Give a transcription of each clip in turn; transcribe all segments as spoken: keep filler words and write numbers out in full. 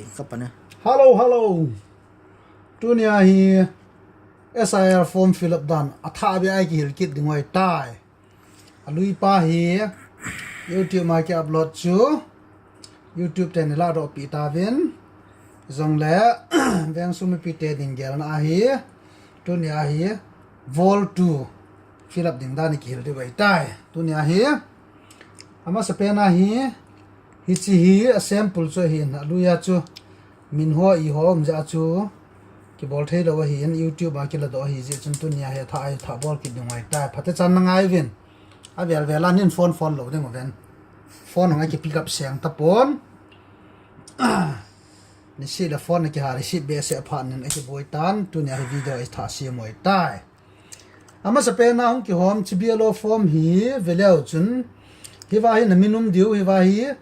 Hello, hello. Tunia hi S I R form fill up dan athah beh a kihil kit ding ahitai. Alui pa hi YouTube ma ki upload chu YouTube te ni ladoh pi tauvin. Jongle vengsung mipite ding gelna ahi. Tunia hi vol two fill up ding dan kihil ding ahitai. Tunia hi amasapen a hi, hiche hi a sample chu ahin, alui a chu min ho i ho um jeh a chu kibol thei lou ahin, YouTube a kiladoh ahi jeh chun tunia hi athah, athah bol kit ding ahitai. Phatechan na ngai uvin. Avel vel a nin phone phone lou ding uvin. Phone hung a ki pick up seng tapon. Nisih le phone a kiha receive behseh phat nin akiboi tan, tunia hi video athah sem ahitai. Amasapen a hung kihom hiche B L O form hi veleu chun, hiva hi na min um diu, hiva hi,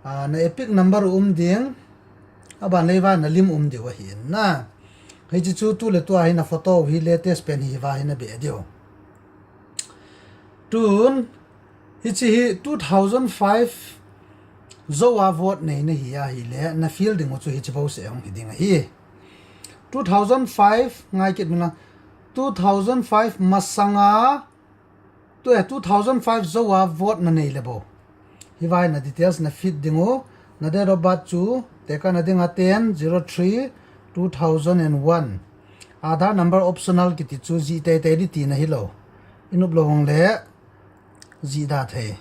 ah, na EPIC number um ding, aban le hiva na lim um diu ahin na. Hiche chu tuletua hi na photo hi latest pen hi, hiva hi na beh diu. Tun, hiche hi two thousand five jou a vote nei nahi ahile, na fill ding u chu hiche bouseh hung hi ding ahi. Two thousand five ngai kit un lang, two thousand five masanga, tu, eh, two thousand five jou a vote na nei le bou. Hiva hi na details na fit ding u, na date of birth chu, tekahna dinga ten zero three two thousand and one. Aadhaar number optional kiti chu jih teitei ding tina hilou. I nop lou vang le, jih da thei.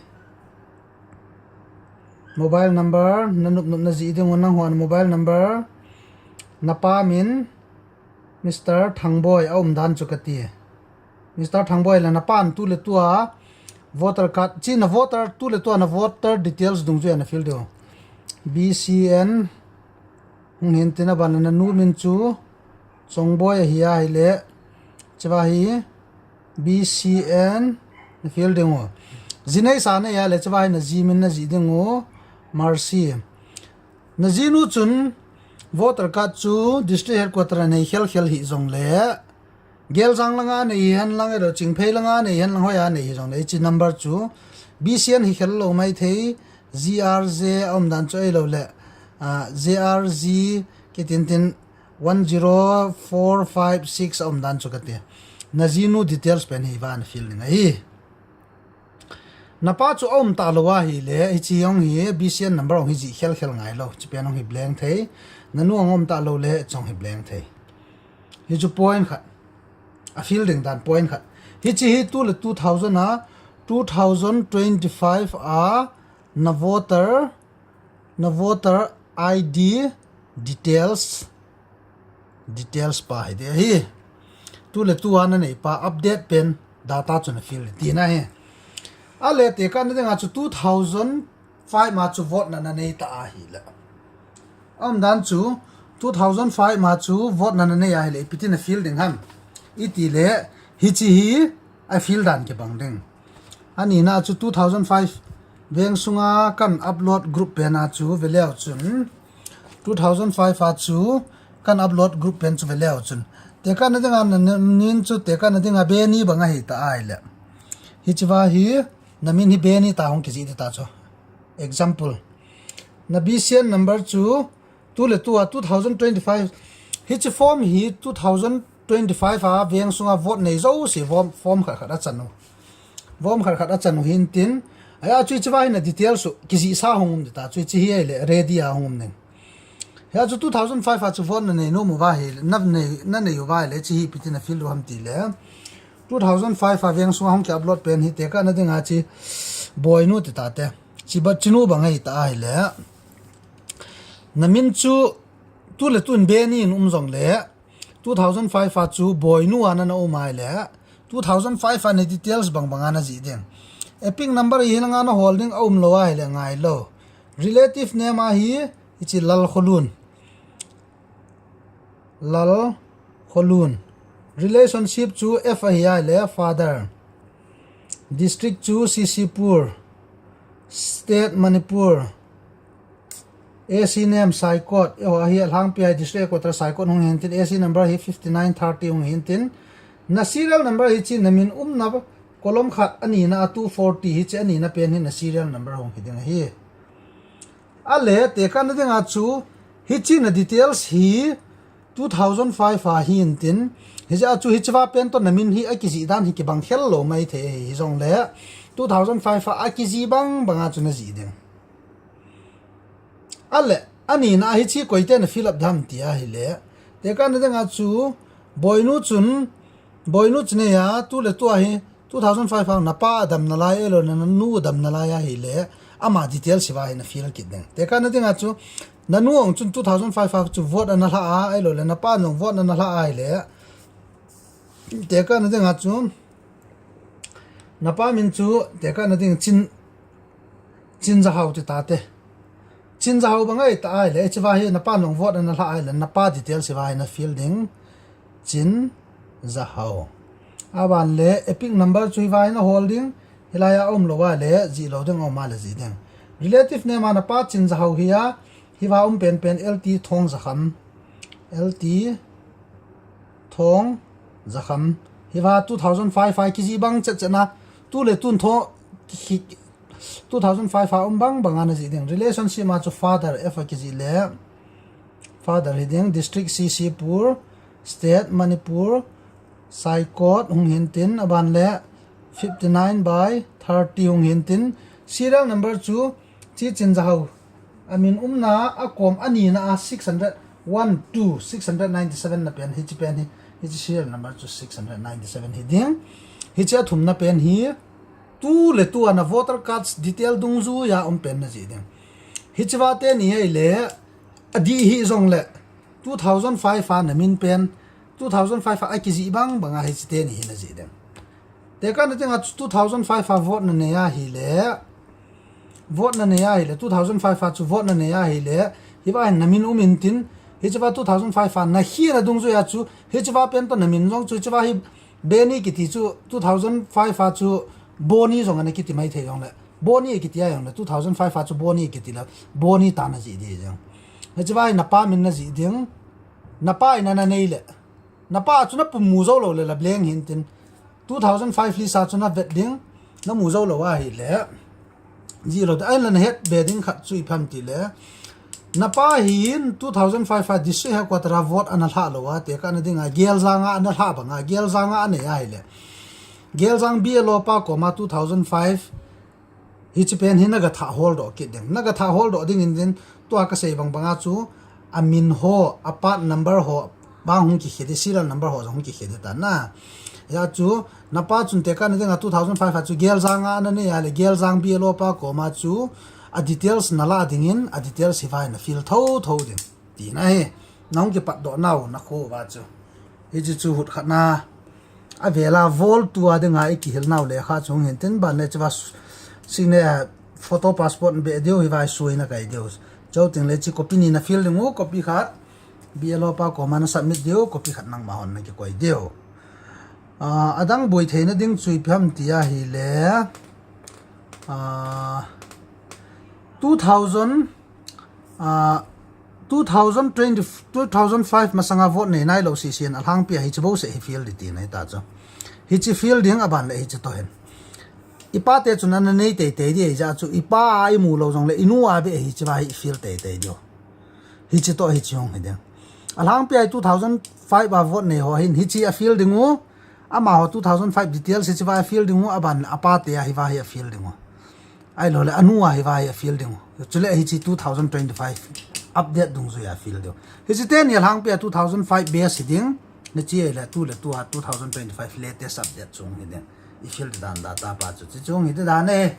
Mobile number, na nop nop na jih ding u nang hon mobile number, na pa min, Mister Thangboi a um dan chu kati. Mister Thangboi le na pan tuletua voter card, hiche na voter, tuletua na voter details dungjuia na fill diu. B C N, hung hin tin aban le na nu min chu Chongboi ahi ahile, hicheva hi B C N na fill ding u. Ji neisa nei ahile, hicheva hi na ji min na jih ding u, Mercy. Na jinu chun voter card chu district headquarter a nei khel khel hih jongle, Geljang langa nei hen lang, edo Chingphei langa nei hen lang, hoiya nei hi jongle, hiche number chu B C N hi khel lou maithei, G R J a um dan chu ahilou le, ah, J R G kitin tin one zero four five six a um dan chu kati. Na jinu details pen hi vang na fill ding ahi. Na pa chu a um talou ahile, hiche jong hi B C N number jong hi jih khel khel ngai lou. Hiche pen jong hi blank thei. Na nu jong um talou le, hiche jong hi blank thei. Hichu point khat. A fill ding dan point khat. Hiche hi tuletua two thousand a, two thousand twenty-five a na voter, na voter I D details, details pa hi ding ahi. Tuletua na nei pa update pen data chu na fill tina ahi. Ahile tekahna dinga chu two thousand five ma chu vote na na nei ta ahile. A um dan chu two thousand five ma chu vote na na nei ahile, ipi tin na fill ding ham. Iti le, hiche hi a fill dan kibang ding. Anina chu two thousand five veng sunga kan upload group pen a chu veleu chun, two thousand five a chu kan upload group pen chu veleu chun, tekahna dinga na, na min chu tekahna dinga Beni bang ahi ta ahile, hicheva hi na min hi Beni ta hung kijih ding ta chu. Example, na B C N number chu tuletua two thousand twenty-five, hiche form hi two thousand twenty-five a veng sunga vote nei jouse form, form khat khat a chan u. Form khat khat a chan u hin tin, ahia chu hicheva hi na details u kijih sa hung um ding ta chu, hiche hi ahile ready a hung um ding. Hia chu two thousand five a chu vote na nei nom uva ahile, na nei, na nei uva ahile, hiche hi ipi tin na fill u ham tile, two thousand five a veng sunga hung ki upload pen hi tekahna dinga hiche Boinu ti tate. Hiche ba chinu bang ahi ta ahile, na min chu tuletua in Beni in um jongle, two thousand five a chu Boinu a na na um ahile, two thousand five a na details bang bang a na jih ding. EPIC number hi langa na hol ding a um lou ahile ngai lou. Relative name a hi, hiche Lalkholun. Lalkholun. Relationship chu F ahi ahile father. District chu C C Pur. State Manipur. A C name Saikot. Eiho hi Lhangpi a district headquarter Saikot hung hin tin, A C number hi fifty nine thirty hung hin tin. Na serial number hiche na min umna column khat anina a two forty hiche anina pen hi na serial number hung hi ding ahi. Ahile tekahna dinga chu Hichi na details hi two thousand five a hi intin, hijeh a chu hichiva pen to namin hi akijih dan hi kibang khel lou maithei ahi, hijongle two thousand five a akijih bang banga chu najih ding. Ale, anina hichi koite na fill up dam ti ahile, tekahna dinga chu, Boinu chun, Boinu chu neiya, tule tua hi, two thousand five a napa adam nalai, ahilou le nanu adam nalai ahile, ama details hiva hi na fill kit ding. Tekahna dinga chu, nanu ong chun two thousand five a chu vote ana lha a, ahilou le napa ong vote ana lha a ahile, tekahna dinga chu, napa min chu, tekahna ding Chin, Chin Jahau ti tate. Chin Jahau bang ahita ahile, hichiva hi napa ong vote ana lha ahile, napa details hiva hi na fill ding. Chin Jahau. Aban le, EPIC number chu hiva hi na hol ding. Hilai a um lou ahile, jih lou ding, um ahile jih ding. Relative name a napa Chin Jahau hi a, hiva um penpen L T Thong Jakham. L T Thong Jakham. Hiva two thousand five a kijih bang chetchet na, tule tun tho, ki-, two thousand five a um bang banga najih ding. Relationship ma chu father, F a kijih le, father hi ding, district Churachandpur, state Manipur, Saikot hung hintin, aban le fifty nine by thirty hung hintin, serial number chu chi Chin Jahau amin umna a kom anina a six hundred one two, six hundred ninety seven na pen, hichi pen hi, hichi serial number chu six hundred ninety seven hi ding. Hichi athumna pen hi, tule tua na voter cards detail dungjuiya um pen najih ding. Hichiva teni ahile, adih hijongle, two thousand five a namin pen, two thousand five a akijih bang banga hichi teni hi najih ding. Tekahna dinga chu two thousand five a vote nanei ahile, vote nanei ahile, two thousand five a chu vote nanei ahile, hiva hi namin um intin, hichiva two thousand five a nakhina dungjuiya chu, hichiva pen to namin jong chu, hichiva hi Benny kiti chu two thousand five a chu Boni jong ana kiti maithei jongle, Boni kiti a jongle, two thousand five a chu Boni kiti le, Boni ta najih ding jong. Hichiva hi napa min najih ding, napa in ana nei le, napa chu napum mu jou lou le la blank hintin, two thousand five list a chu navet ding, namu jou lou ahile, jih lou ding, ahinla nahet be ding khat chu ipi ham tile, napa hin two thousand five a district headquarter a vote ana lha lou a, tekahna dinga Geljang a ana lha banga, Geljang a anei ahile, Geljang B L O pa koma two thousand five hichi pen hi naga thah hol doh kit ding. Naga thah hol doh ding in din, tua kasei bang banga chu, amin ho, a part number ho, bang hung kikhe di, serial number ho jong hung kikhe di ta na. Hia chu, napa chun tekahna dinga two thousand five a chu Geljang a ana nei ahile, Geljang B L O pa koma chu, a details nala dingin, a details hiva hi na fill tho tho ding. Tina hi, nahung kipat doh nau, nakho uva chu. Hichi chu hut khat na. Avela vol tua dinga ikihil nau lekha chu hung hintin, aban le hichiva su-, signa-, photo passport be diu, hiva hi sui nakai diu. Chuteng le hichi copy ni na fill ding u, copy khat B L O pa koma na submit diu, copy khat nangma hon nakikoi diu. Ah, adang boi theina ding chu ipi ham ti ahile, ah, two thousand, ah, two thousand twenty, two thousand five masanga vote nei nailou seh seh in alhangpi a hichi bouseh hi fill di tina hita chu. Hichi fill ding aban le hichi toh hin. Ipa te chun ana nei teitei di ahijeh chu, ipa a imu lou jongle inu a be hichiva hi fill teitei diu. Hichi toh hichi hung hi ding. Alhangpi a two thousand five a vote nei ho hin hichi a fill ding u. Amaho two thousand five details hichiva a fill ding u, aban le apa te a hiva hi a fill ding u. Ahilou le anu a hiva hi a fill ding u. Chule hichi two thousand twenty-five update dungjuiya fill ding u. Hichi teni alhangpi a two thousand five base hi ding. Nachi ahile tu le tua two thousand twenty-five latest update chu hung hi ding. I fill dan data pa chu, chu hung hi dan e.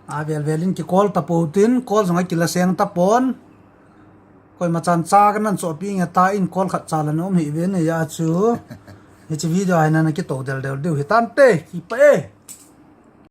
Avel vel in kicall tapou tin, call jong akilaseng tapon. Koima chan cha kanan chohpi nge ta in call khat cha la na um hih uvin, hia chu. Hichi video hi nana kitou del del diu hitante, kipah e.